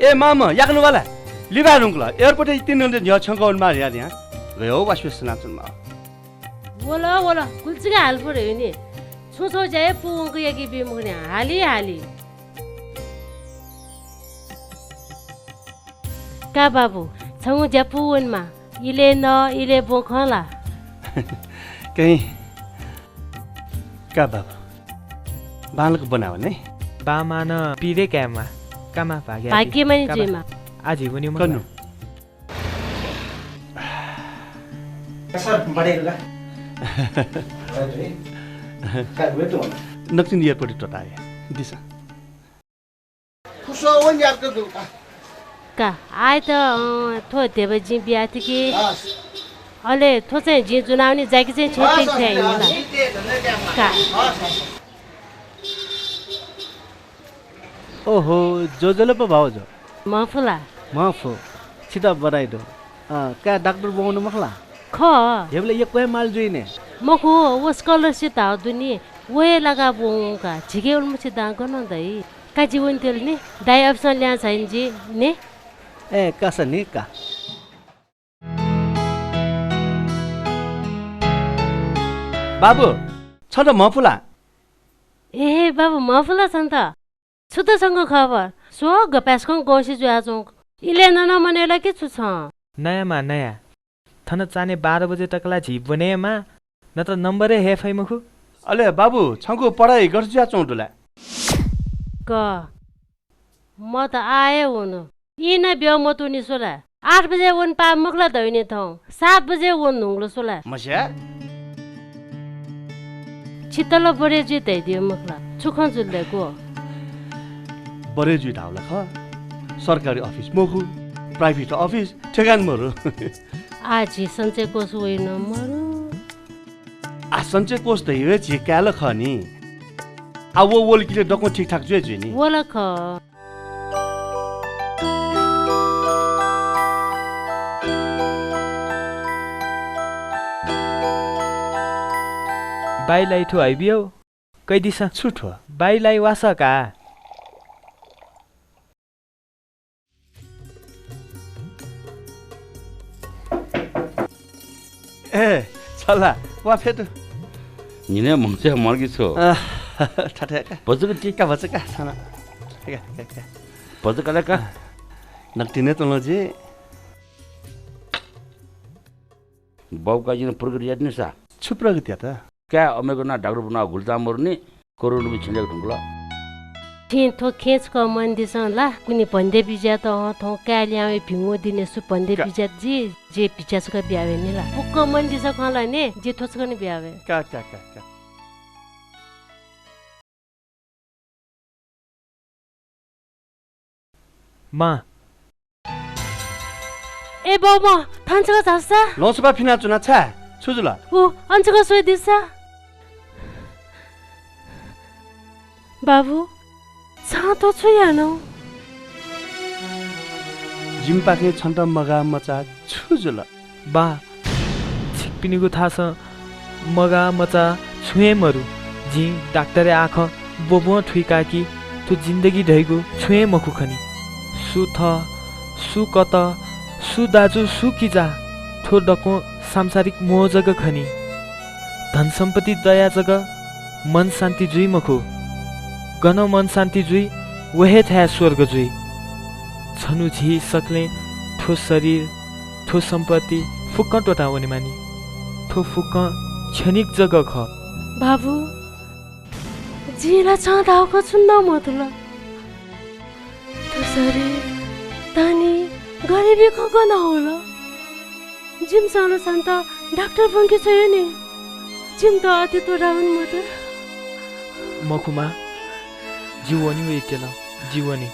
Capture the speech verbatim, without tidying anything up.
ए मामा, याकनं वा ला। लिबाय् धुंकल। एयरपोर्टय् तिनि घण्टा न्ह्यः छ्यंकः वनेमाः धयादिया। गयो वास्वय् सनाच्वनेमाः। वल, वल। गुलि चिका हाले फु धयानि। छुं छगू ज्या हे पूवंक याके बी मखुनि। हाले, हाले। का बाबु, छंगु ज्या पूवनेमाः। इलय् नः, इलय् ब्वं खः ला? कहीं का बाबु, बांलाक ब्वनावने। बांमानं पीरे कायेमाः। का मां, भाग्य भाग्यमानी जुइमाः। आः झी वने मखु ला। सर, बढे ला। नकतिनि एयरपोर्टय् त्वःताया दिसँ। खुसो वन यार तो दूँ का। का, आः त, अँ, थ्व ध्यबा जिं बियातिके। हस्। अले थ्व चाहिँ जिं ज्वनावनी, जाकि चाहिँ छेँ हस्, पिक हस्, थ्याइ हस्, ला। हस्। का। हस्, हस्। ओहो, ज्वजलपा भाउजु। म्हफु ला? म्हफु। छितः बधाई दु। अँ, का डाक्टर ब्वंवने मखु ला? खः। ध्यबा ला यक्व हे माल जुइ ने। मखु, व scholarship धाःगु दु नि, व हे लाकाः ब्वंवं का। झीके उलिमछि दां गनं दइ? का जि वनेत्यल नि, दाइ अफिसं ल्याहां झाइन जि ने। ए, का सनि, का। बाबु, छन्त म्हफु ला? ए, बाबु, म्हफु ला छन्त? छु दु छंगु खबर? स्व, गपाय्‌सकं गंसि जुयाच्वंगु। इलय् नं मनय् ला कि छु छं? नया मां, नया। थन चान्हय् बाह्र बजे तक ला झी ब्वनेमाः, नत्र नम्बर हे हये फइ मखु। अले बाबु, छंगु पढाइ गथे जुयाच्वंगु दु ला? का, म त आः हे वनु। ई नं ब्यः मतुनि स्व ला? आठ बजे वने पाः मखु ला धइने थौं? सात बजे वने धुंकल स्व ला? मस्या। छितः ला बढे जुइ धयादियो मखु ला? छु खँ जुल ला ग्व? बढे जुइ धाःगु ला खः। सरकारी अफिस मखु, private अफिस, ठेगान मरु। आः झी सञ्चय कोष वइ नं मरु। आः सञ्चय कोष धइगु हे झी काय् ला खः नि। आः व वल कि ले दक्वं ठीकठाक जुइ जुइ नि। व ला खः। बाइ लाइ थ्व हइबियो। कइदिसँ। छु थ्व? बाइ लाइ वासः का। ए, छ ला, वा फेतु। न्हिनय् म्हगः च्वय् मरु कि छु? अ, थथे का। भचा का ति। का भचा का, थाना। का, का, का। भचा का ला का। अ, नकतिनि त्वंगु जि। बाबु का जिं प्रगति यात नि सा। छु प्रगति यात? काय् अमेरिका नं डाक्टर ब्वनाः गुलि तां मरुनि, कोरोना बी छेँ दय्‌के धुंकल। छिं थ्व खँय् छकः मनदिसँ ला, कुन्हु भन्ध्या बिज्यात हं थौं काय् ल्याहां वये भिंगु दिनय् सु भन्ध्या का- बिज्यात जि, जि बिचाः छकः बियावये नि ला। फुक्कं मनदिसँ खँ ला ने, जि थ्व छकः नं बियावये। का, का, का, का। मां। ए बाबु, मां, थन छकः झासँ। लँसुपा फिनाच्वना छाय्? छु जुल? उ, अन छकः स्वयादिसँ। बाबु, छं थ्व छु यानागु? जिमिपाखें छन्त मगाः मचाः छु जुल? बा, छिकपिनिगु थासं मगाः मचाः छुं हे मरु। जिं डाक्टरया आखः ब्वब्वं थुइका कि थ्व जिन्दगी धइगु छुं हे मखु खनी। सु थः, सु कतः, सु दाजु, सु किजा, थ्व दक्वं सांसारिक मोह जक खनी। धन सम्पत्ति दयाः जक मन शान्ति जुइ मखु। गन मन शान्ति जुइ, व हे थाय् स्वर्ग जुइ। छन्हु झी सकलें थ्व शरीर, थ्व सम्पत्ति फुक्कं त्वःता वनेमानि। थ्व फुक्कं क्षणिक जक खः। बाबु, जिं ला छं धाःगु खँ छुं नं मथुल। थ्व शरीर, धनी, गरिबी खँ गन हल? जिमिसं ला छन्त डाक्टर ब्वंके छ्वया नि। जिमित अथे त्वःता वने मते। मखु मां, जि वने वइत्यल, जि वने।